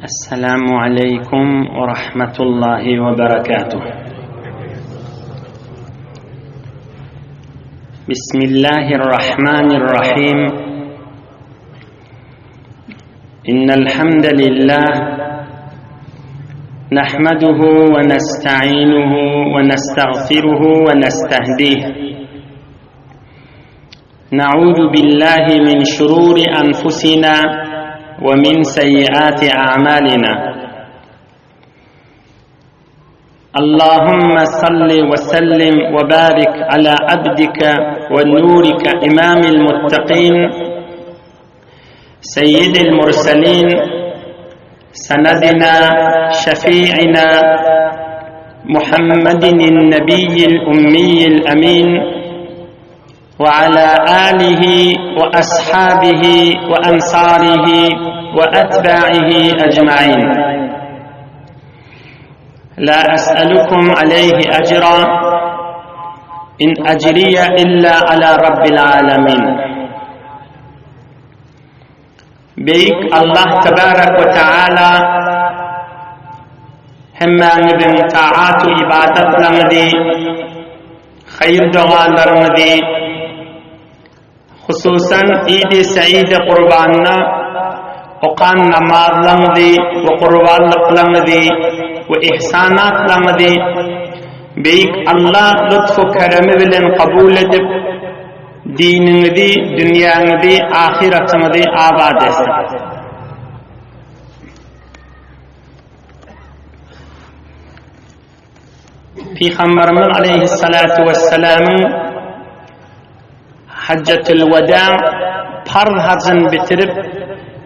السلام عليكم ورحمة الله وبركاته بسم الله الرحمن الرحيم إن الحمد لله نحمده ونستعينه ونستغفره ونستهديه نعوذ بالله من شرور أنفسنا ومن سيئات أعمالنا اللهم صل وسلم وبارك على عبدك ونورك إمام المتقين سيد المرسلين سندنا شفيعنا محمد النبي الأمي الأمين وعلى آله وأصحابه وأنصاره وأتباعه أجمعين لا أسألكم عليه أجرا إن أجري إلا على رب العالمين Beýik Allah tebarek we teala hemmäňiziň taat-u ybadatlaryňyzy, haýyr-dogalaryňyzy, hususan Idi Saidi Gurbanda okan namazlaryňyzy we gurbanlyklaryňyzy we ihsanatlaryňyzy Beýik Allah lutfu keremi bilen kabul edip, Diniňizi, dünýäňizi, ahyratyňyzy abat etsin. Pygamberimiz aleyhissalatu vesselamyň Hajjatul Wada parz hajyny bitirip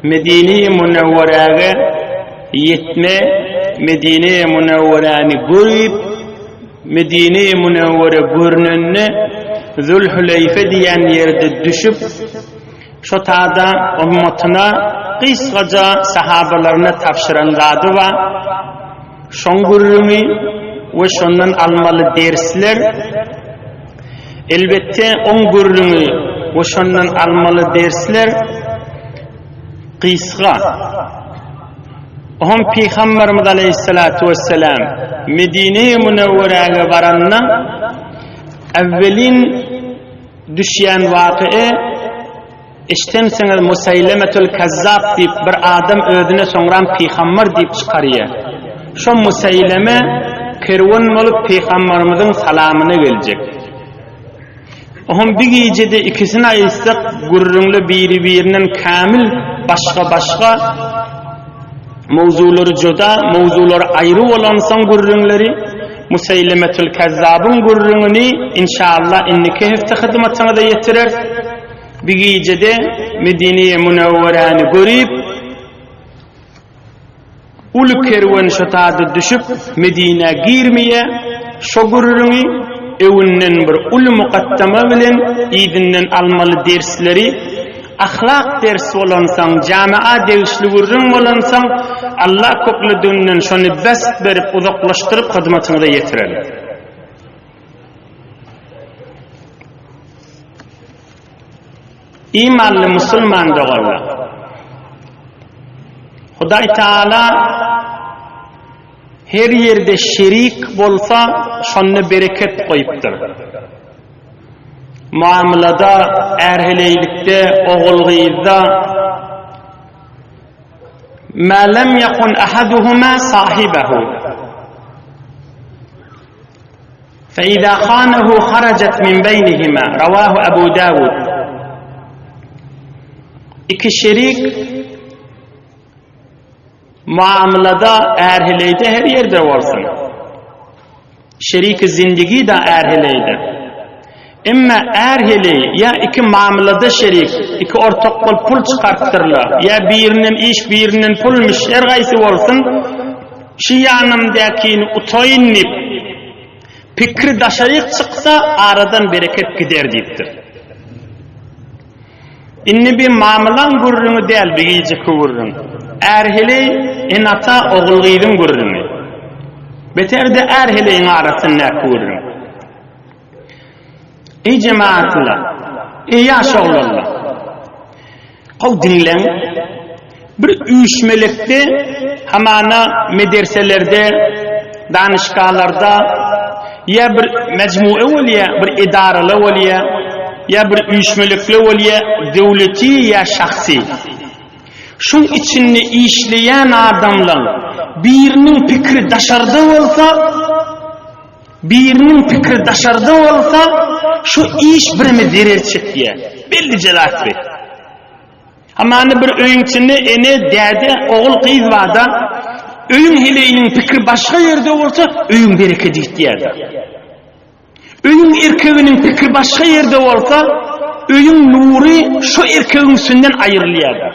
Medine-i Münewweräge ýetme, Medine-i Münewweräni görüp Medine-i Münewwere görnende Zülhüleýfe diýen ýerde düşüp, şo tada ummatyna gysgaja sahabalaryna tabşyran zady bar. Şoň gürrüňi we şondan almaly dersler. Elbetde, oň gürrüňi we şondan almaly dersler gysga. Oňam Pygamberimiz aleýhissalatu wesselam Medine-i Münewweräge baranda äwwelin düşýän waky'y eşdensiňiz Museýlemetul Kazzab diýip bir adam özüne soňram pygamber diýip çykarýar. Şo Museýleme kerwen bolup pygamberimiziň salamyna geljek. Oňam bir gijede ikisini aýytsak gürrüňle biri-birinden kämil başga-başga mowzulary juda, mowzulary aýry bolansoň gürrüňleri Museýlemetül Kezzabyň gürrüňini inşallah indiki hepde hyzmatyňyza ýetireris. Bir gijede Medine-i Münewweräni görüp, Uly kerwen şo tada düşüp, Medinä girmeýä, şo gürrüňi öňünden bir uly mukaddama bilen yzyndan almaly dersleri, ahlak ders bolansoň, jamy'a degişli gürrüň bolansoň, Allah köklediginden şony best berip uzaklaşdyryp hyzmatyňyza ýetirerin. Imanly musulman doganlar! Hudaý Taala her ýerde şerik bolsa, şonda bereket goýupdyr. Muamylada, är-heleýlikde, ogul-gyzda Ma lem yakun ahaduhuma sahibahu. Fe-izâ khânehu harajat min beýnihimâ, Rawâhu Ebu Dawud. Iki şerik muamylada, är-heleýde her ýerde bolsun. Şerik-i zindigi da är-heleýde. Emma är-heleý ýa iki mamlada şerik, iki ortak bolup pul çykarypdyrlar, ýa birinden iş, birinden pulmyş, her gaýsy bolsun, şu ýanymdakini utaýyn diýip, pikri daşaryk çyksa, aradan bereket gider diýipdir. Indi bi mamlaň gürrüňi däl, bi gijeki gürrüň. Är-heleý, ene-ata, ogul-gyzyň gürrüňi. Beter-de är-heleýiň arasyndaky gürrüň. Eý jemaatlar, eý ýaş oglanlar. Gowy diňleň. Bir üýşmelekde, hamana mederselerde, danyşgalarda ýa bir mejmue bolýa, bir edarala bolýa, ýa bir üýşmelekle bolýa, döwleti ýa şahsy. Şuň içinde işleýän adamlaň biriniň pikiri daşarda bolsa, biriniň pikiri daşarda bolsa, şu iş bireme zerer çekýär. Bellije zat bi. Hamana bir öýüň içinde ene, däde, ogul, gyz barda, öýüň heleýiniň pikiri başga ýerde bolsa, öýüň berekedi gitýär-de. Öýüň erkeginiň pikiri başga ýerde bolsa, öýüň nury şo erkegiň üstünden aýrylýar-da.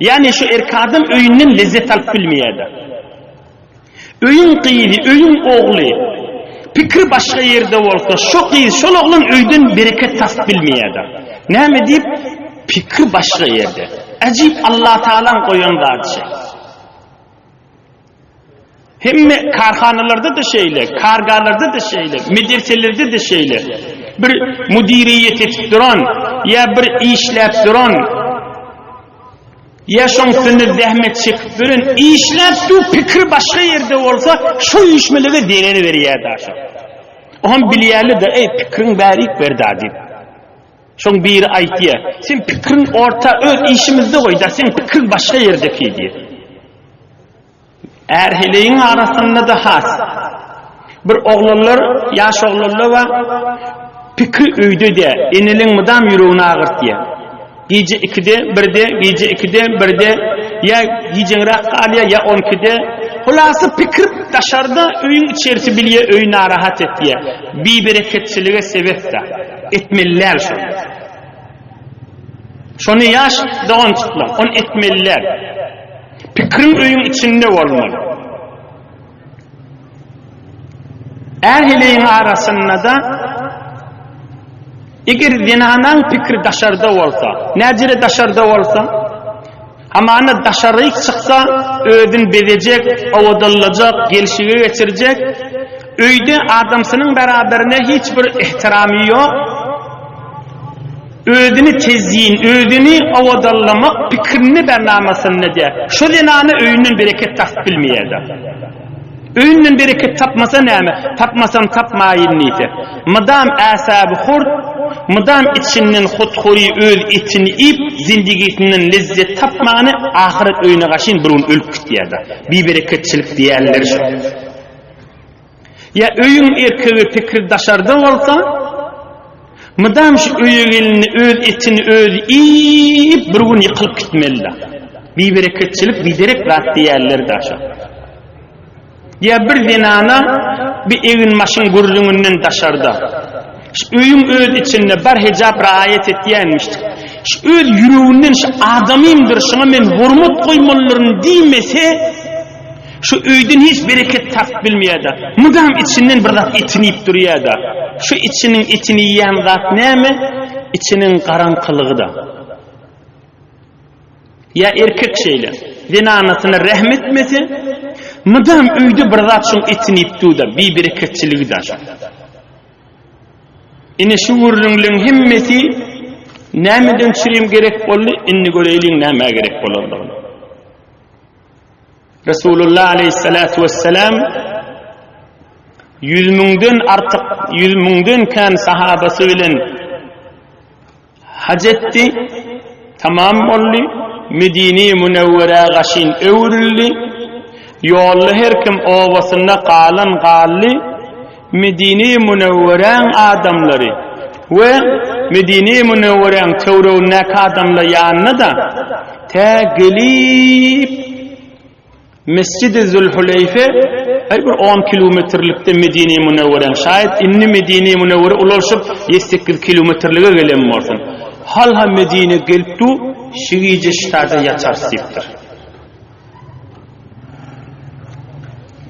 Ýagny şo erkek adam öýünden lezzet alyp bilmeýär-de. Öýüň gyzy, öýüň ogly pikiri başga ýerde bolsa, şo gyz, şol oglan öýden bereket tapyp bilmeýär-de. Näme diýip, pikir başga ýerde. Äjip Allatagalaň goýan zady şeý. Hemme karhanalarda-da şeýle, kargalarda-da şeýle, medreselerde-de şeýle. Bir müdiriýet etip duran ýa bir işläp duran ýa şoň üstünde zähmet çekip duran işläp dur, pikiri başga ýerde bolsa, şo üýşmelege zerer berýär daşa. Oňam bilýärler-de, eý, pikiriň bärik ber-da diýip. Şoň biri aýtýar, sen pikiriň orta öz işimizde goý-da, seň pikiriň başga ýerdeki diýip. Är-heleýiň arasynda-da has. Bir oglanlar, ýaş oglanlar bar, pikiri öýde-de, eneleň mydam ýüregini agyrtýar. Gije ikide, birde, gije ikide, birde, ýa gijeňräk galýar, ýa on ikide. Hulasy pikir daşarda, öýüň içerisi bilýär, öýi narahat etýär. Bibereketçilige sebep-dä. Etmeli däl şony. Şony ýaş doganjyklar, ony etmeli däl. Pikiriň öýüň içinde bolmaly. Är-heleýiň arasynda-da eger zenanaň pikiri daşarda bolsa, näjere daşarda bolsa, hamana daşaryk çyksa, özüni bezejek, owadanlajak, gelşige geçirjek, öýde adamsynyň beraberine hiç bir ehtiramy ýok, Özüni tezýin, özüni owadanlamak pikirini bernamasynda edýär. Şo zenana öýünden bereket tapyp bilmeýär-de. Öýünden bereket tapmasa näme? Tapmasam tapmaýyn diýse. Mydam äsäbi hurt, mydam içinden huthury öz etini iýip, zindigisinden lezzet tapmany ahyret öýüne gaşyn bir gün ölüp gitýär-de. Bibereketçilik diýýänleri şo. Ýa öýüň erkegi pikiri daşarda bolsa, mydam şu öýe gelende öz etini özi iýip, bir gün ýykylyp gitmeli-dä. Bibereketçilik biderek zat diýýärler-dä şo. Ýa bir zenana bir egin-başyň gürrüňinden daşarda, şu öýüň öz içinde bar hijap raýat etýänmişdik. Şu öz ýüreginden şu adamymdyr, şuňa men hormat goýmalydyryn diýmese, Şu öýden hiç bereket tapyp bilmeýär-de. Mydam içinden bir zat etini iýip durýar-da. Şu içiniň etini iýýän zat näme? Içiniň garaňkylygy-da. Ýa erkek şeýle, zenanasyna rähm etmese, mydam öýde bir zat şoň etini iýip dur-da, bibereketçiligi-de şo. Ine şu gürrüňleň hemmesi nämeden çürim gerek boldy, indi göreýliň nämä gerek bolandygyny. Resulullah aleyhissalatu vesselam ýüz müňden artyk, ýüz müňden kän sahabasy bilen hac etdi, tamam boldy, Medine-i Münewwerä gaşyn öwrüldi, ýolda her kim obasynda galan galdy, Medine-i Münewweräň adamlary we Medine-i Münewweräň töweregindäki adamlar ýanyna-da tä gelip Mesjidi Zülhüleýfe aý bir on kilometrlikde Medine-i Münewweräň şaýat indi Medine-i Münewwere ulalşyp ýedi-sekiz kilometrlige gelen bolsun. Hal-ha Medine gelip dur, şu gije şu taýda ýatarys diýipdir.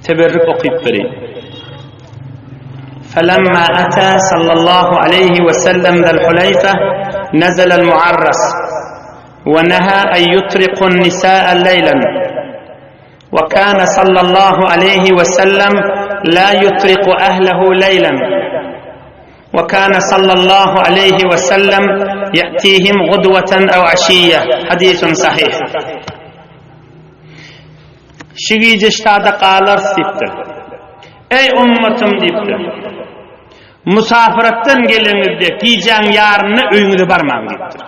Teberrük okyp bereýin. Felemma ata sallallahu aleýhi we sellem Zülhüleýfe nezelel muarras we neha en yutriqun nisaa leýlen we kana sallallahu aleýhi we sellem la yutriqu ehlehu leýlen we kana sallallahu aleýhi we sellem ýatihim gudwatan ew aşiýe hadisun sahih. Şi gije ştada galarys diýipdir. Eý ummatym diýipdir. Musafiratdan geleňizde gijäň ýarynda öýüňize barmaň diýipdir.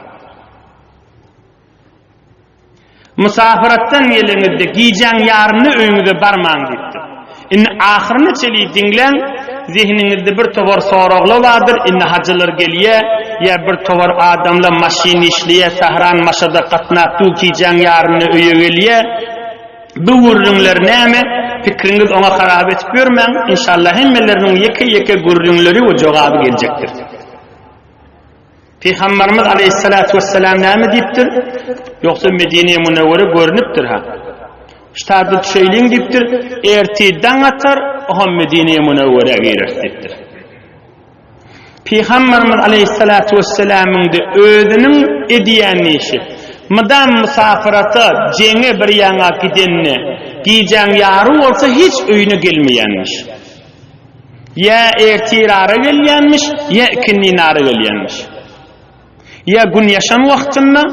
Musafiratdan geleňizde gijäň ýarynda öýüňize barmaň diýipdir. Indi ahyryna çeli diňläň, zehiniňizde bir towar soraglar bardyr, indi hajylar gelýä, ýa bir towar adamlar maşyn işleýä, Tähran Maşada gatnap du gijäň ýarynda öýe gelýä. Bu gürrüňler näme? Pikriňiz oňa harap etip ýörmäň, inşallah hemmeleriniň ýeke-ýeke gürrüňleri we jogaby geljekdir. Pygamberimiz aleýhissalatu wessalam näme diýipdir? Ýogsa Medine-i Münewwere görnüpdir-ha. Ştada düşeýliň diýipdir. Ertir daň atar, oňam Medine-i Münewwerä gireris diýipdir. Pygamberimiz aleýhissalatu wessalamyň-da özüniň edýän işi, mydam musafyrata, jeňe bir ýaňa gidende, gijäň ýary bolsa hiç öýüne gelmeýänmiş. Ýa ertir ara gelýänmiş, ýa ikindin ara gelýänmiş. Ýa gün ýaşan wagtynda,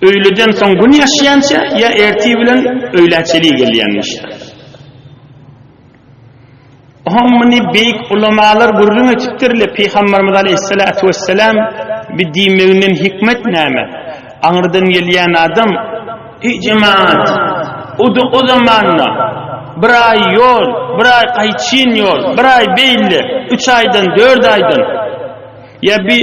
öýleden soň gün ýaşýança, ýa ertir bilen öýlä çeli gelýänmiş. Oňa muny beýik ulamalar gürrüň etipdirler, Pygamberimiz aleýhissalatu wessalam bi diýmeginden hikmet näme? Aňyrdan gelýän adam, Eý jemaat, o-da o zamanda bir aý ýol, bir aý gaýçyn ýol, bir aý beýle, üç aýdan, dört aýdan, ýa bi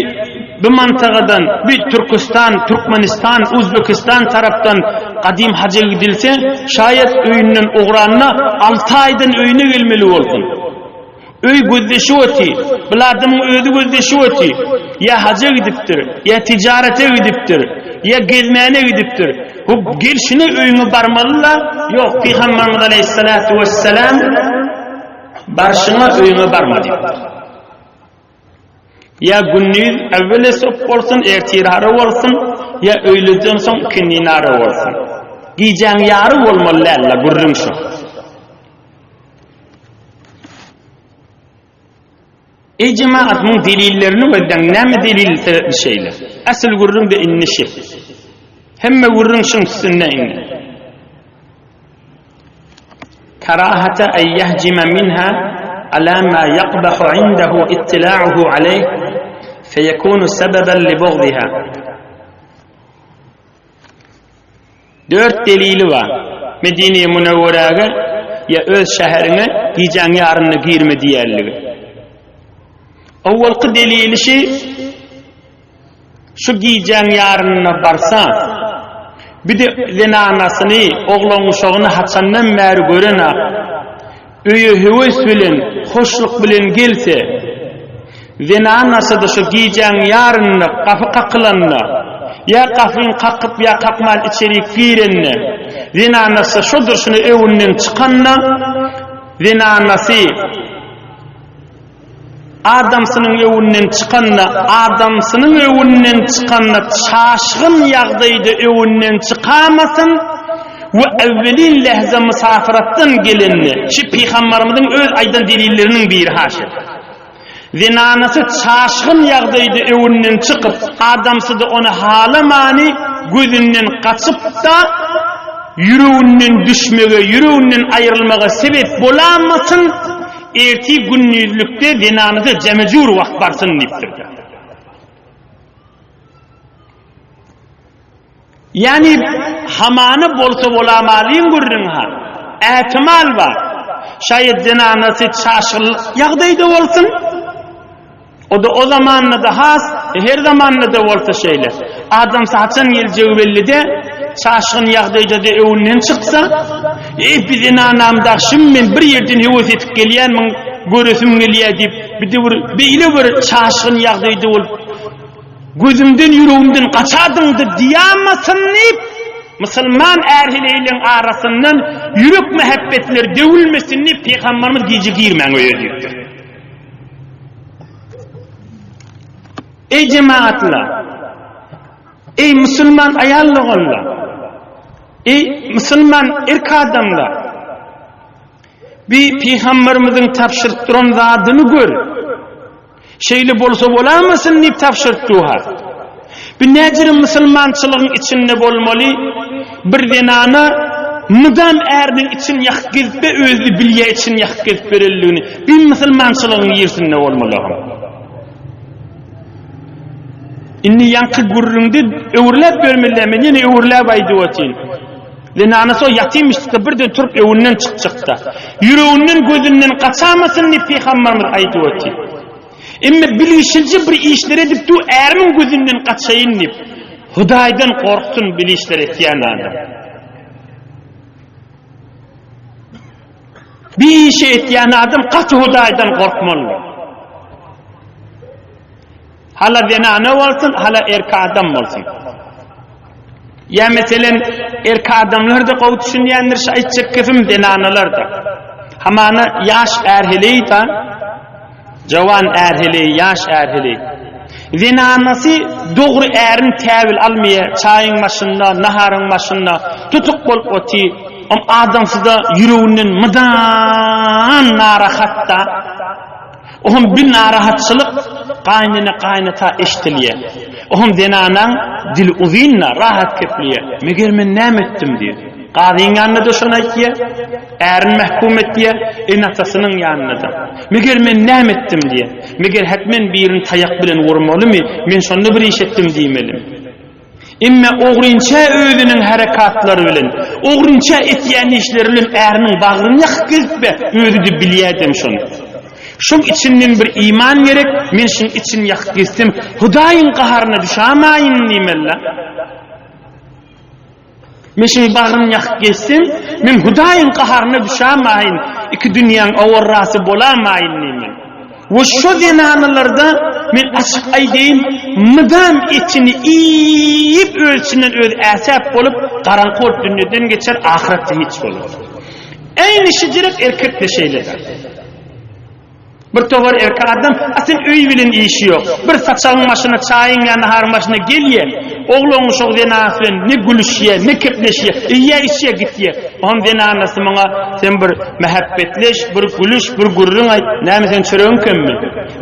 bi mantagadan, bi Türküstan, Türkmenistan, Uzbekistan tarapdan gadym haja gidilse, şaýat öýünden ugranda alty aýdan öýüne gelmeli bolsun. Öý gözleşip oty, bil adamyň özi gözleşip oty, ýa haja gidipdir, ýa tijarete gidipdir, ýa gezmäne gidipdir. Bu gelşine öýüňe barmaly-la, ýok, Pygamberimiz aleýhissalatu wessalam barşyňa öýüňe barma diýipdir. Ýa gündiz äwwel esop bolsun, ertir ara bolsun, ýa öýleden soň ikindin ara bolsun. Gijäň ýary bolmaly däl-la, gürrüň şu. Eý jemagat muň delillerini gözläň näme delil sebäpli şeýle? Asyl gürrüň de indi şi. Hemme gürrüň şuň üstünde indi. Karahata ay yahjima minha ala ma yaqbahu indahu ittila'uhu alayh feyekunu sebeben li bughdiha. Dört delili bar. Medine-i Münewweräge ýa öz şäheriňe gijäň ýarynda girme diýenligi. Owalky delili şi, şu gijäň ýarynda barsa, bir-de zenanasyny, oglan-uşagyny haçandan bäri gören-ak, Öýe höwes bilen, hoşluk bilen gelse, zenanasy-da şu gijäň ýarynda gapy kakylanda, ýa gapyny kakyp ýa kakman içerik girende, zenanasy şo durşuna öwünden çykanda, zenanasy Adamsynyň öwünden çykanda, adamsynyň öwünden çykanda çaşgyn ýagdaýda öwünden çykamasyn we äwwelin lähze mysafiratdan gelende, şi pygambarymyzyň öz aýdan delilleriniň biri haşy. Zenanasy çaşgyn ýagdaýda öwünden çykyp, adamsy-da ony halamany gözünden gaçyp-da, ýüreginden düşmege, ýüreginden aýrylmaga sebep bolamasyn, Ertir gündizlikde zenanyza jemejur wagt barsyn diýipdir. Ýani hamana bolsa bolamalyň gürrüň ha. Ähtimal bar. Şaýat zenanasy çaşyl ýagdaýda bolsun. O-da o zamanda-da has, her zamanda-da bolsa şeýle. Adamsy haçan geljegi belli-de, çaşgyn ýagdaýda-da öwünden çyksa, Eý, bi zenanam dagy şim men bir ýerden höwes edip gelýän, muň göresim gelýär diýip, bir-de bir beýle bir çaşgyn ýagdaýda bolup, gözümden, ýüregimden gaçadyň-da diýämasyn diýip, musulman är-heleýleň arasyndan ýürek mähebbetleri döwülmesin diýip, Pygamberimiz gije girmäň öýe diýipdir. Eý jemagatlar! Eý musulman aýal doganlar! Eý musulman erk adamlar! Bi pygamberimiziň tabşyryp duran zadyny gör. Şeýle bolsa bolamasyn diýip tabşyryp duha. Bi näjere musulmançylygyň içinde bolmaly bir zenana. mydam äriniň içini ýakyp gezip özi bilýär içini ýakyp gezip berenligini. Bir musulmançylygyň ýersinde bolmaly. Indi ýaňky gürrüňde öwrüläp bermeli, men ýene öwrüläp aýdyp otyryn. Zenanasy o ýatymyşdy-da birden turup öwünden çykjakda. Ýüreginden gözünden gaçamasyn diýip pygambarymyz aýdyp otyr. Emme bilişilje bir işler edip dur ärimiň gözünden gaçaýyn diýip. Hudaýdan gorksun bil işler etýän adam. Bir işi etýän adam gaty Hudaýdan gorkmalydyr. Hala zenana bolsun, hala erkek adam bolsun. Ýa meselen, erkek adamlar-da gowy düşünýändir şu aýtjak gepim, zenanalar-da. Hamana ýaş är heleý-da, Jawan är heleý, ýaş är heleý. Zenanasy dogry ärin täwil almaýa, çaýyň başynda, naharyň başynda tutuk bolup oty, om adamsy-da ýüreginden mydam narahat-da. Ohm bir narahatçylyk gaýynene gaýynata eşdilýä. Ohm zenanaň dili uzyn-da, rahat gepleýä. Meger men näme etdim diýýä. Gazyň ýanynda-da şony aýtýa. Ärini mähkum etýä, ene-atasynyň ýanynda-da. Meger men näme etdim diýýä. Meger hetmen birini taýak bilen urmalymy, men şonda bir iş etdim diýmelimi? Emme ogrynça özüniň herekatlary bilen, ogrynça etýän işleri bilen äriniň bagryny ýakyp gezip-de, özi-de bilýädem şony. Şoň içinden bir iman gerek, men şuň içini ýakyp gezsem, Hudaýyň gaharyna düşämaýyn diýmeli-dä. Men şuň bagryny ýakyp gezsem, men Hudaýyň gaharyna düşämaýyn, iki dünýäň owarrasy bolamaýyn diýmen. We şo zenanalarda men açyk aýdaýyn, mydam etini iýip, öz içinden özi äsäp bolup, garaňky bolup dünýeden geçer, ahyretde hiç bolar. Äýni şijirek erkek-de şeýledir. Bir towar erkek adam asyl öý bilen işi ýok. Bir saçagyň başyna, çaýyň ýa naharyň başyna gelýä. Oglan uşak zenanasy bilen ne gülüşýä, ne kepleşýä. Iýýä, içýä, gitýä. Oňam zenanasy muňa sen bir mähepbetleş, bir gülüş, bir gürrüň aýt. Näme seň çöregiň kemmi?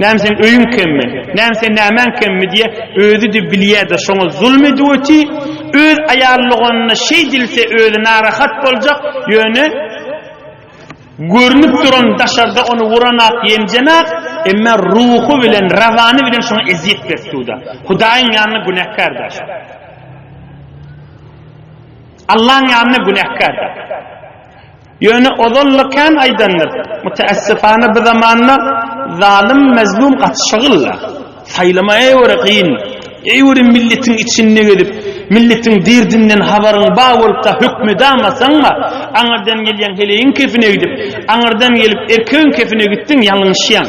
Näme seň öýüň kemmi? Näme seň nämäň kemmi diýýä. Özi-de bilýä-de şoňa zulm edip oty. Öz aýal doganyna şeýdilse özi narahat boljak, ýöne Görnüp duran daşarda ony uranak, ýenjenak, emma ruhy bilen, rawany bilen şoňa ezýet berip durda. Hudaýyň ýanynda günäkär-dä şo. Allaň ýanynda günäkär-dä. Ýöne ozal-da kän aýdandyr. Müteessifana bu zamanda zalym, mezlum gatyşygyl-la. Saýlama eýweri kyn. Eýweri milletiň içinde gezip, milletiň derdinden habaryň bar bolup-da hökmedamasaň-a, aňyrdan gelýäň heleýiň kefine gidip, aňyrdan gelip erkegiň kefine gitdiň, ýalňyşýaň.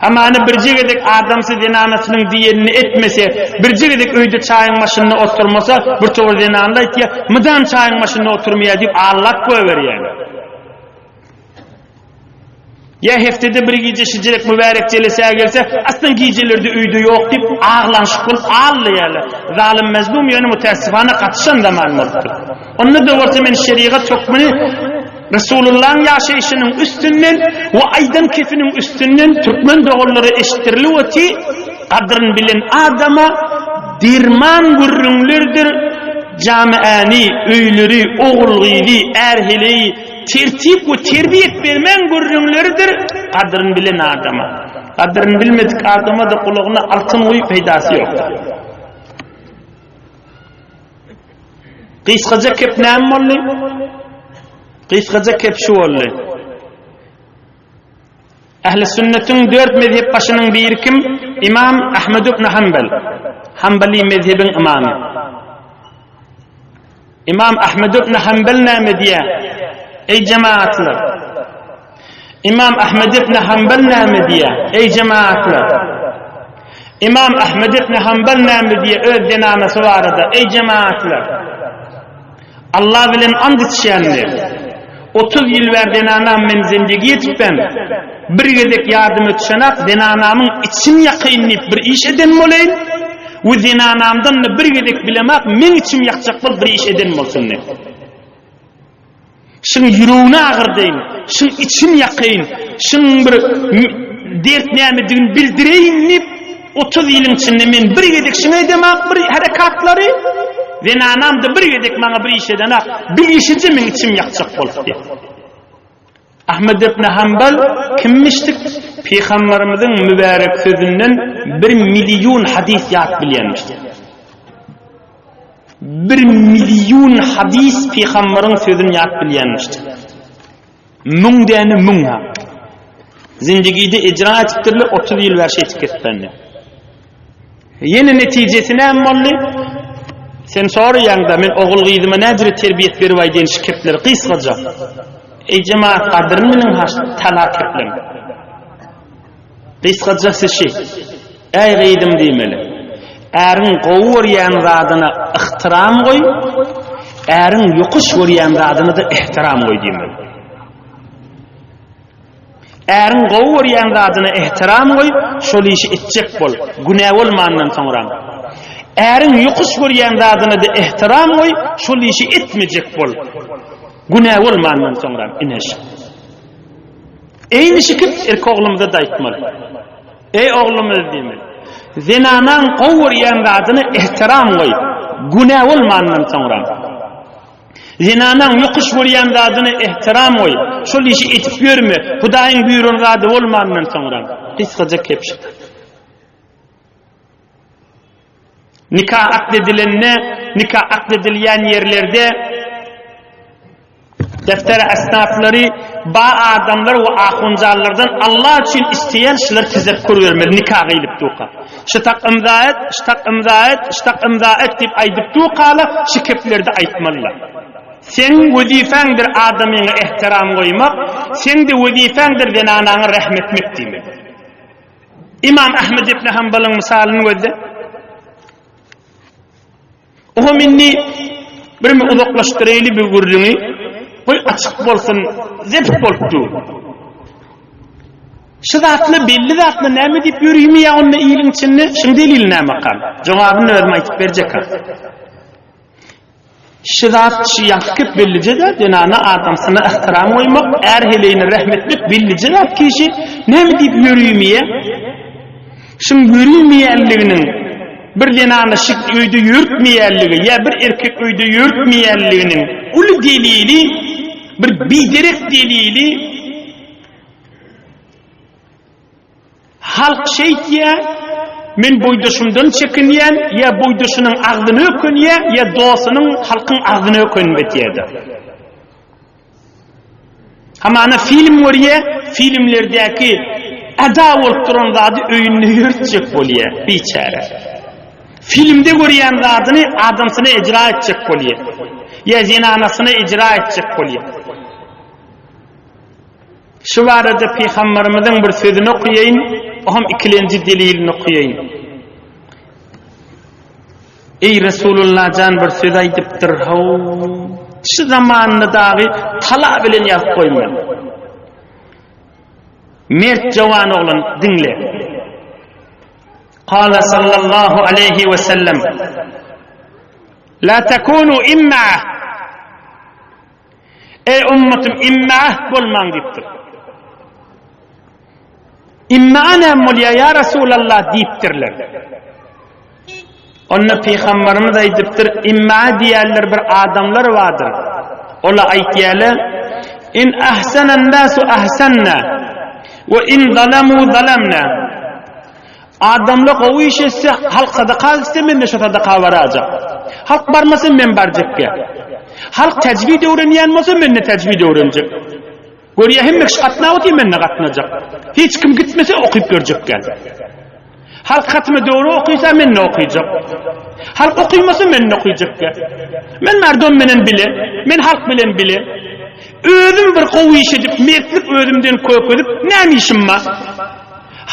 Hamana birje gezek adamsy zenanasynyň diýenini etmese, birje gezek öýde çaýyň başynda oturmasa, bir towar zenanlar aýtýar, mydam çaýyň başynda oturmaýar diýip allap goýberýär. Ýa heftede bir gije şijirek mübärek jelesä gelse, aslan gijelerde öýde ýok diýip, aglanşyk bolup aglaýarlar. Zalym mezlum ýöne mütäessifana gatyşan zaman bolupdyr. Onda-da bolsa men şerigat hökmüni Resulullahyň ýaşaýşynyň üstünden we aýdan kefiniň üstünden türkmen doganlara eşitdirilip oty, gadryn bilen adama derman gürrüňlerdir, jamiäni, öýleri, ogul-gyzy, är-heleýi, Tertip we terbiýet bermegiň gürrüňleridir gadryny bilen adama. Gadryny bilmedik adama-da gulagyna altyn guýup peýdasy ýokdur. Gysgaja kep näme boldy? Gysgaja kep şu boldy. Ähli sünnetiň dört mezhep başynyň biri kim? Imam Ahmed ibn Hanbal. Hanbali mezhebiň imamy. Imam Ahmed ibn Hanbal näme diýýär? Eý jemaatlar! Imam Ahmed ibn Hanbal näme diýýär? Eý jemaatlar! Imam Ahmed ibn Hanbal näme diýýär öz zenanasy barada? Eý jemaatlar! Allah bilen and içýän diýýär. 30 ýyl bäri zenanam men zindigi etipem, bir gezek ýadyma düşenak zenanamyň içini ýakaýyn diýip bir iş eden bolaýyn we zenanamdan-da bir gezek bilemak meň içimi ýakjak bolup bir iş eden bolsun diýip. Şuň ýüregini agyrdaýyn, şuň içini ýakaýyn, şuň bir dert nämedigini bildireýin diýip 30 ýylyň içinde men bir gezek şuňa edemak bir herekatlary. Zenanam-da bir gezek maňa bir iş edenak, bilişije meň içim ýakjak bolupdy. Ahmet ibn Hanbal kimmişdik? Pygamberimiziň mübärek sözünden bir million hadys ýat bilýänmişdik. Bir million hadys pygamberiň sözüni ýat bilýänmişdik. Müň däne müň ha. Zindigide icra etipdirler, 30 ýyl bäri şeýtip ketipende. Ýene netijesi näme boldy? Sen soraýaňda men ogul gyzyma näjüre terbiýet berip aýdýan şu kepleri gysgaja. Eý jemaat gadyryny biliň haş talak kepleň. Gysgajasy şi. Äý gyzym diýmeli. Äriň gowy görýän zadyna yhtyram goý, äriň ýokuş görýän zadyna-da ehtiram goý diýmeli. Äriň gowy görýän zadyna ehtiram goý, şol işi etjek bol, günä bolmandan soňram. Äriň ýokuş görýän zadyna-da ehtiram goý, şol işi etmejek bol, günä bolmandan soňram. Ine şu. Eýni şikip erk oglumyza-da aýtmaly. Eý oglumyz diýmeli. Zenanaň gowy görýän zadyna ehtiram goý, günä bolmandan soňram. Zenanaň ýokuş görýän zadyna ehtiram goý, şol işi etip ýörme, Hudaýyň buýran zady bolmandan soňram. Gysgaja kepşik. Nika akd edilende, nika akd edilýän ýerlerde Defter esnaflary ba adamlar we ahunjanlardan Allah üçin isleýän şular tizek görbermeli nika gyýlyp duka. Şu tak imza et, şu tak imza et, şu tak imza et diýip aýdyp dukala şu keplerde aýtmalylar. Seň wezifäňdir adamyňa ehtiram goýmak, seň-de wezifäňdir zenanaňa rehm etmek diýmeli. Imam Ahmed ibn Hanbalyň mysalyny gözle. Oňam indi birme uzaklaşdyraýly bu gürrüňi, goý açyk bolsun, zept bolup dur. Şu zatla belli zatla näme diýip ýörümi ýa onda iliň içinde, şuň delili nämekam? Jogabyny özüm aýtyp berjek ha. Şu zat şu ýaňky kep bellije zat, zenana adamsyna ihtiram goýmak, är heleýine rehm etmek bellije zat kişi näme diýip ýörümi ýa? Şuň ýörimeýänliginiň bir zenana şik öýde ýörtmeýänligi ýa bir erkek öýde ýörtmeýänliginiň uly delili, bir biderek delili halk şeýtýä, men boýdaşymdan çekinýän ýa boýdaşynyň agzyny ökünýä ýa dostunyň halkyň agzyny ökünip etýä-de. Hamana film görýä, filmlerdäki ada bolup duran zady öýünde ýörtjek bolýa, biçäre. Filmde görýän zadyny adamsyna icra etjek bolýa. Ýa zenanasyna icra etjek bolýa. Şu barada Pygamberimiziň bir sözüni okaýaýyn, o hem ikilenji delilini okaýaýyn. Eý Resulullah jan bir söz aýdypdyr how şu zamanda dagy tala bilen ýazyp goýmaly. Mert jowan oglan diňle. Kala sallallahu aleyhi ve sellem La tekunu imma Eý ummatym imma bolmaň diýipdir. Imma näme bolýar ýa Resulallah diýipdirler. Onda Pygamberimiz aýdypdyr, imma diýenler bir adamlar bardyr. Ola aýtýarlar, in ahsanan nasu ahsanna we in zalamu zalamna. Adamlar gowy iş etse, halk sadaka gitse, men-de şo sadaka barajak. Halk barmasa, men barjak diýýär. Halk täjwid öwrenýän bolsa, men-de täjwid öwrenjek. Görýär, hemme kişi gatnap otyr, men-de gatnajak. Hiç kim gitmese, okyp görjek gel. Halk hatymy dogry okysa, men-de okyjak. Halk okymasa, men-de okyjak gel. Men merdom menen bile, men halk bilen bile. Özüm bir gowy iş edip, mertlik özümden kökezip, näme işim bar?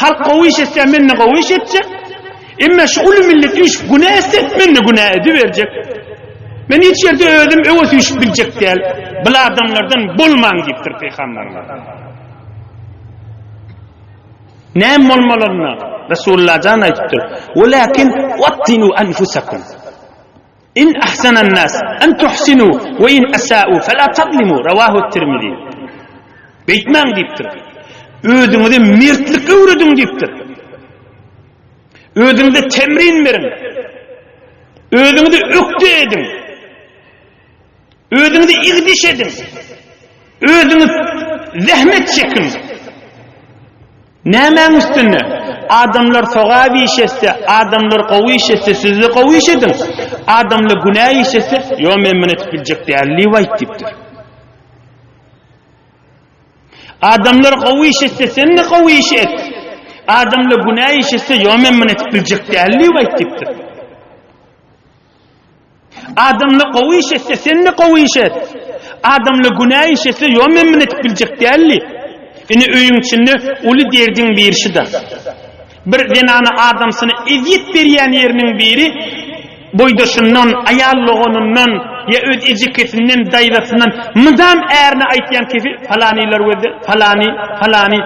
Halk gowy iş etse, men-de gowy iş etjek. Emma şu uly millet üýşüp günä etse, men-de günä ediberjek. Men hiç ýerde özüm öňe süýşüp biljek däl. Bil adamlardan bolmaň diýipdir pygamberimiz. Näme bolmalydyna Resulullah jan aýdypdyr. Walakin wattinu anfusakum. In ahsanan nas en tuhsinu we in asa'u fela tazlimu rawahu Tirmizi. Beýtmäň diýipdir. Özüňize mertlik öwrediň diýipdir. Özüňize temrin beriň. Özüňizi ökde ediň. Özüňizi igdiş ediň. Özüňiz zähmet çekiň. Nämäň üstünde? Adamlar sogap iş etse, adamlar gowy iş etse, siz-de gowy iş ediň. Adamlar günä iş etse, ýo men muny edip biljek däl diýip aýt diýipdir. Adamlar gowy iş etse, sen-de gowy iş et. Adamlar günä iş etse, ýo men muny edip biljek däl diýip aýt diýipdir. Adamlar gowy iş etse, sen-de gowy iş et. Adamlar günä iş etse, ýo men muny edip biljek däl diýip. Ine öýüň içinde uly derdiň biri şuda. Bir zenana adamsyna ezýet berýän ýeriniň biri boýdaşyndan, aýal doganyndan ýa öz ejekesinden, daýzasyndan mydam ärine aýtýan kefi palanylar gözde, palany, palany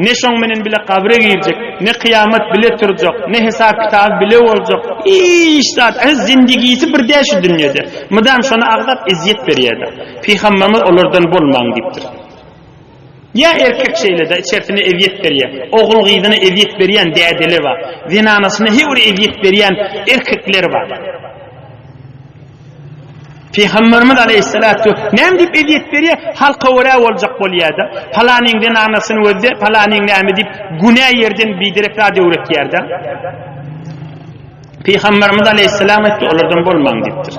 ne şoň menen bile gabre girjek, ne kyýamat bile turjak, ne hesap kitaby bile boljak, hiç zat, öz zindigisi bir däl şu dünýede. Mydam şony agzap ezýet berýärdi. Pygamberimiz olardan bolmaň diýipdir. Ýa erkek şeýle-de içerisine ezýet berýär. Ogul-gyzyna ezýet berýän dädeler bar. Zenanasyna her bir ezýet berýän erkekler bar. Pygamberimiz aleýhissalatu näme diýip ezýet berýär? Halka görä boljak bolýar-da. Palanyň zenanasyny gözle, palanyň näme diýip günä ýerden biderek zat öwretýär-de. Pygamberimiz aleýhissalam aýtdy, olardan bolmaň diýipdir.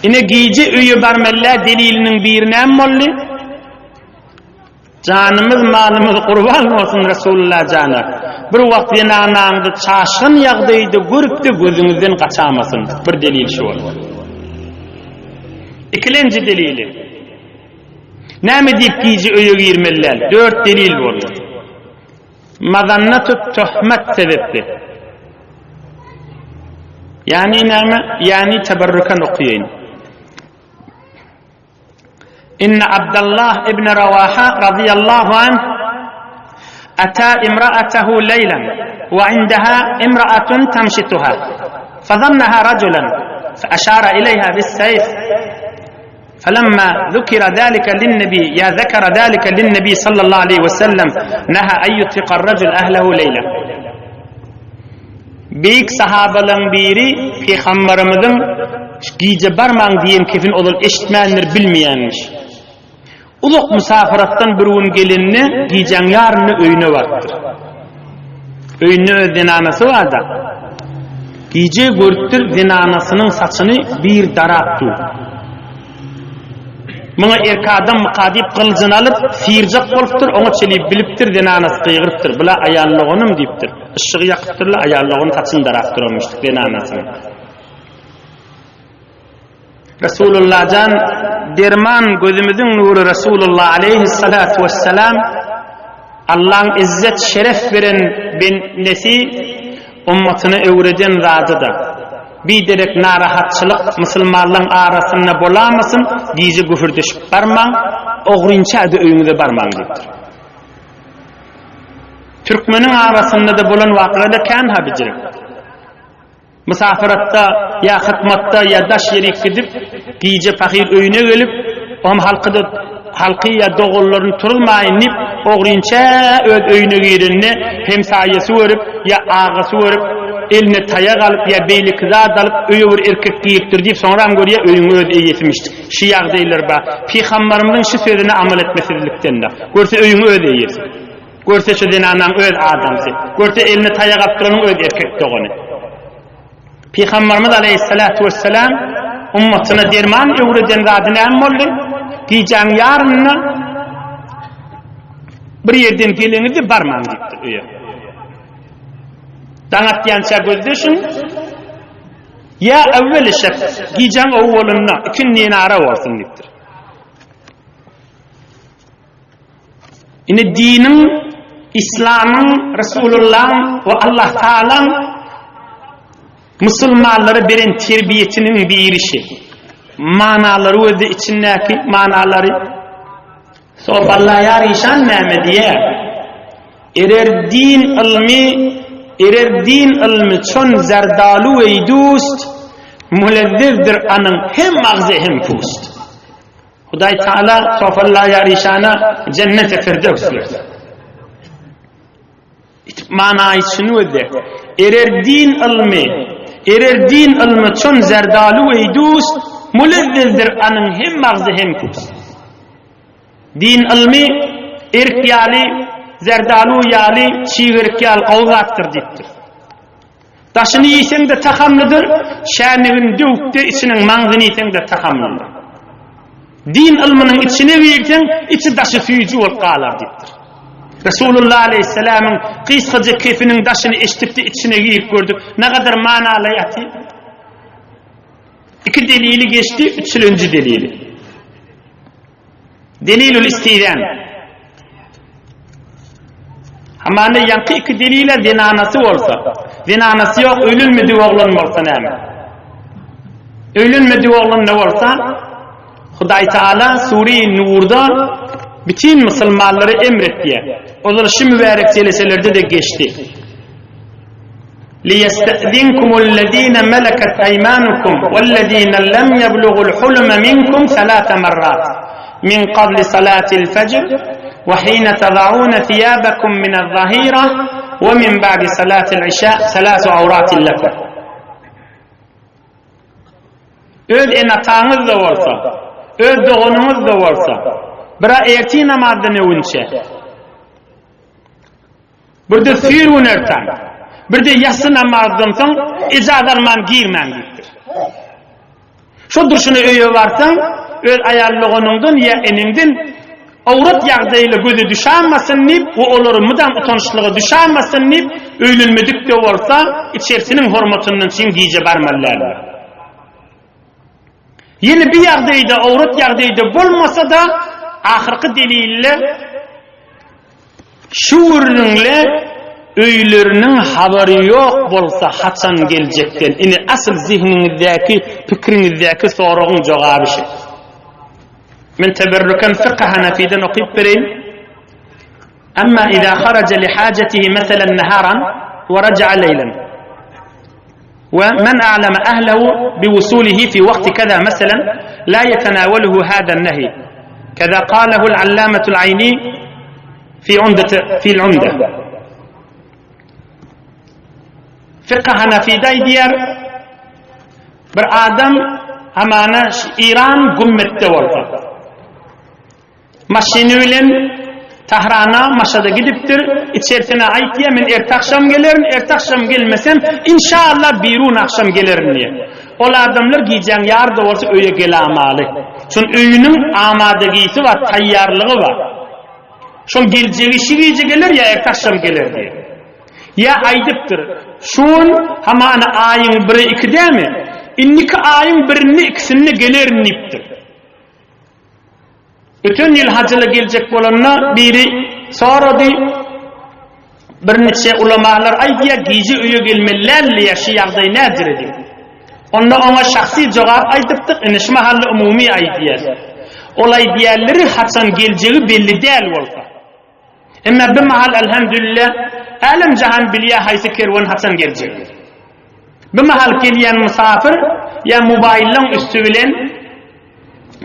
Ine gije öýe barmalla deliliniň biri näme boldy? Janymyz, malymyz gurban bolsun Resulullah jana. Bir wagt zenanaňyzy çaşgyn ýagdaýda görüp-de gözüňizden gaçamasyn. Bir delil şu boldy. Ikilenji delili. Näme diýip gije öýe girmeli däl? Dört delil boldy. Mazannatut töhmet sebepli. Ýani näme? Ýani teberrüken okaýyn. Inna Abdullah ibn Rawaha radiyallahu anh ata imra'atahu leylan wa indaha imra'atun tamshituha. Fazannaha rajulan fa ashara ilayha bis-sayf. فلما ذكر ذلك للنبي يا ذكر ذلك للنبي صلى الله عليه وسلم نهى أن يطلق الرجل أهله ليلة Beýik sahabalaryň biri Pygamberimiziň gije barmaň diýen kefin ozal eşitmändir, bilmeýänmiş. Uzak mysafaratdan bir gün gelende gijäň ýarynda öýüne barypdyr. Öýünde öz zenanasy barda. Gije görüpdir zenanasynyň saçyny bir darap dur. Muňa erk adammyka diýip gylyjyny alyp syrjak bolupdyr, oňa çenli bilipdir, zenanasy gygyrypdyr. Bula aýal doganym diýipdir. Yşygy ýakypdyrlar, aýal dogany saçyny darap duranmyş zenanasynyň. Resulullah jan derman gözümiziň nury Resulullah aleýhissalatu wessalam Allaň izzet şeref beren bendesi ummatyna öwreden zadyda biderek narahatçylyk musulmanlaň arasynda bolamasyn gije gühürdeşip barmaň ogrynça-da öýüňize barmaň diýipdir. Türkmeniň arasynda-da bolan wakada kän ha bijirek. Mysafaratda ýa hytmatda ýa daş ýerik gidip, gije pahyr öýüne gelip, oňam halky-da, halky ýa doganlaryny turuzmaýyn diýip, ogrynça öz öýüne girende, hemsaýasy görüp, ýa agasy görüp, eline taýak alyp ýa beýleki zat alyp, öýe bir erkek giripdir diýip, soňram görýär, öýüň öz eýesimişdik. Şi ýagdaýlar bar. Pygambarymyzyň şi sözüne amal etmesizlikden-de. Görse öýüň öz eýesi. Görse şu zenanaň öz adamsy. Görse eline taýak alyp duranyň öz erkek dogany. Pygamberimiz aleýhissalatu wessalam ummatyna derman öwreden zady näme boldy? Gijäň ýarynda bir ýerden geleňizde barmaň diýipdir öýe. Daň atýança gözleşiň. Ýa awweli şep, gijäň owwalynda ikindin ara bolsun diýipdir. Ine diniň, islamyň, Resulullahyň we Allah Taalaň musulmanlara beren terbiýesiniň birişi. Manalary we içindäki manalary. Sopallaýar işan näme diýýär? Erer din ylmy, erer din ylmy çon zerdalu we dust, mulezzezdir anyň hem magzy hem pust. Hudaý Taala Sofalla Ýarişana Jenneti Firdöws bersin. Itip manaýy çyn gözle. Erer din ylmy, erer din ylmy çon zerdalu eý dust, mulezzezdir anyň hem magzy hem pust. Din ylmy erik ýaly, zerdalu ýaly, çig erik ýaly gowy zatdyr diýipdir. Daşyny iýseň-de tagamlydyr, şänigini döwüp-de içiniň maňzyny iýseň-de tagamlydyr. Din ylmynyň içine girseň, içi-daşy süýji bolup galar diýipdir. Resulullah aleýhissalamyň gysgaja kefiniň daşyny eşidip-de içine girip gördük. Nagadar manaly ýatyr. Iki delili geçdi, üçülenji delili. Delilül istizan. Hamana ýaňky iki delile zenanasy bolsa, zenanasy ýok, öýlenmedik oglan bolsa näme? Öýlenmedik oglan ne bolsa, Hudaý Taala Sure-i Nurda bütün musulmanlara emretýär. Olar şu mübärek jeleselerde-de geçdi. لِيَسْتَأْذِنْكُمُ الَّذ۪ينَ مَلَكَتْ أَيْمَانُكُمْ وَالَّذ۪ينَ لَمْ يَبْلُغُوا الْحُلُمَ مِنْكُمْ ثَلَاثَ مَرَّاتٍ مِنْ قَبْلِ صَلَاةِ الْفَجْرِ وَحِينَ تَضَعُونَ ثِيَابَكُمْ مِنَ الظَّهِيرَةِ وَمِنْ بَعْدِ صَلَاةِ الْعِشَاءِ ثَلَاثُ عَوْرَاتٍ لَكُمْ Öz ene-ataňyz-da bolsa, öz doganyňyz-da bolsa, bira ertir namazdan öwünçe, Birde süýr gün ertan, birde ýassy namazdan soň ejaz alman girmäň diýipdir. Şo durşuna öýe barsaň, öz aýal doganyňdan ýa eneňden awrat ýagdaýyla göze düşämasyn diýip we olary mydam utançlyga düşämasyn diýip, öýlenmedik-de bolsa, içerisiniň hormatyndan çyn gije barmaly däldir. Ýene bir ýagdaýda, awrat ýagdaýda bolmasa-da, ahyrky delilde Şu gürrüňle öýleriniň habary ýok bolsa haçan geljekden ine asyl zihniňizdäki pikiriňizdäki soragyň jogaby şu. Men teberrüken fykh hanafiden okyp bereýin. Amma iza haraja li hajatihi meselen naharan we raja'a leýlen. We men a'lama ahlehu bi wusulihi fi waqti kaza meselen la yetenaweluhu hada an-nahy. Kaza qalahu al-allamatu al-ayni fi umdati fi al-umda. Fiqh Hanafide aýdýar, bir adam hamana Iran gümmetde bolsa, Maşyny bilen Tahrana, Maşada gidipdir. Içerisine aýtýar, men erte agşam gelerin, erte agşam gelmesem, inşallah birun agşam gelerin diýýär. Ol adamlar gijäň ýary-da bolsa öýe gelamaly. Şol öýüniň amadagisi bar, taýýarlygy bar. Şol geljegi şu gije geler ýa erte agşam geler diýýär. Ýa aýdypdyr, şu gün hamana aýyň biri iki dämi? Indiki aýyň birinde ikisinde gelerin diýipdir. Öten ýyl hajyla geljek bolanda biri sorady, birniçe ulamalar aýdýar, gije öýe gelmeli däl diýýär, şu ýagdaý näjire diýip. Onda oňa şahsy jogap aýdypdyk, indi şu mahalda umumy aýdýar. Ol aýdýanlary haçan geljegi belli däl bolsa. Emma bir mahal elhamdülillah älem jahan bilýär haýsy kerwen haçan geljegini. Bir mahal gelýän mysafir ýa mobaýlyň üsti bilen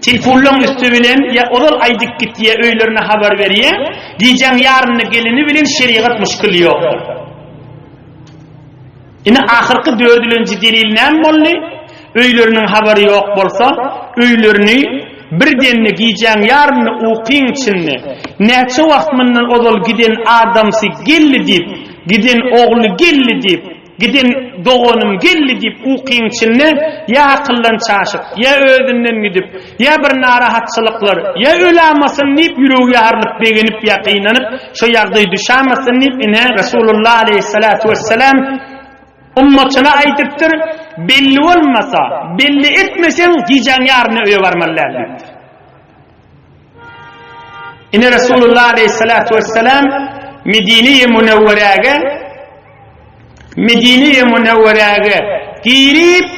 telefonlaň üsti bilen ýa ozal aýdyp gitýär öýlerine habar berýär gijäň ýarynda geleni bilen şerigat muşkili ýokdur. Ine ahyrky dördülenji delil näme boldy? Öýleriniň habary ýok bolsa, öýlerini birdende gijäň ýarynda ukyň içinde, näçe wagt mundan ozal giden adamsy geldi diýip, giden ogly geldi diýip, giden doganym geldi diýip ukyň içinde ýa akyldan çaşyp, ýa özünden gidip, ýa bir narahatçylyklar, ýa ölamasyn diýip ýüregi ýarylyp begenip ýa gynanyp, şo ýagdaý düşamasyn diýip ine Resulullah aleýhissalatu wessalam Ummatyna aýdypdyr, Belli bolmasa, belli etmeseň, gijäň ýarynda öýe barmaly däl diýipdir. Ine Resulullah aleýhissalatu wessalam Medine-i Münewweräge Medine-i Münewweräge girip,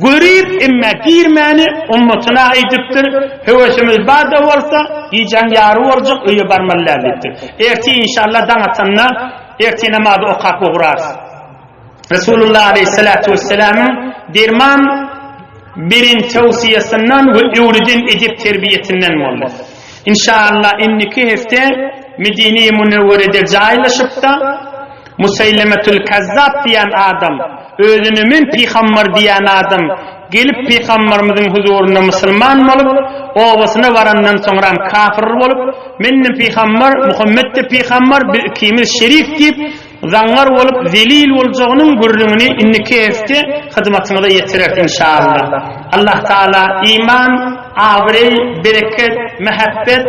görüp, emma girmäni ummatyna aýdypdyr, höwesimiz bar-da bolsa, gijäň ýary boljak, öýe barmaly däl diýipdir. Ertir inşallah daň atanda Ertir namazy okap ugrarys. Resulullah aleýhissalatu wessalamyň derman beren towsiýasyndan we öwreden edep-terbiýesinden boldy. Inşallah indiki hepde Medine-i Münewwerede jaýlaşypda Museýlemetül Kazzap diýen adam, özüne men pygambar diýen adam gelip pygambarymyzyň huzurynda musulman bolup, obasyna barandan soňram kafir bolup, men-de pygambar, Muhammet-de pygambar, biz ikimiz şerik diýip, Zaňňar bolup zelil boljagynyň gürrüňini indiki hepde hyzmatyňyza ýetireris inşallah. Allah Taala iman, abraý, bereket, mähebbet,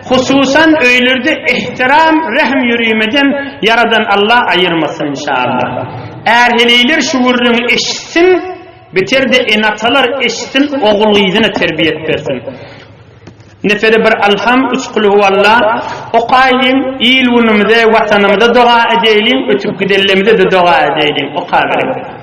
hususan öýlerde ehtiram, rehm ýörimeden Ýaradan Allah aýyrmasyn inşallah. Är-heleýler şu gürrüňi eşitsin, beter-de ene-atalar eşitsin, ogul-gyzyna terbiýet bersin. Nefere bir Alham, üç Kulhuwalla okaýlyň, il-günümize, Watanymyza doga edeýliň, ötüp gidenlerimize-de doga edeýliň. Okaberiň.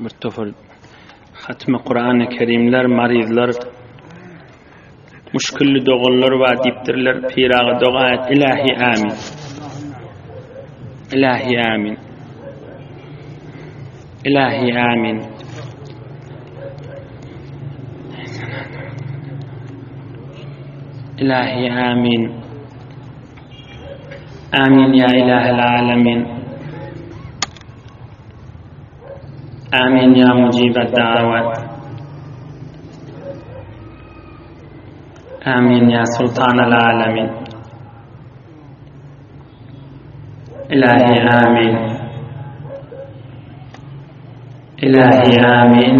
Bir topar hatmy Kur'an-ı Kerimler, marizler, müşkilli doganlar bar diýipdirler. Piraga doga et. Ilahi amin. Ilahi amin. Ilahi amin. Ilahi amin. Amin ya ilahel alemin. Amin ya mucibet davat. Amin ya sultanel alemin. Ilahi amin. Ilahi amin.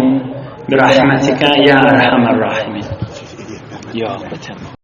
Birahmetike ya erhamer rahimin. Ya beter.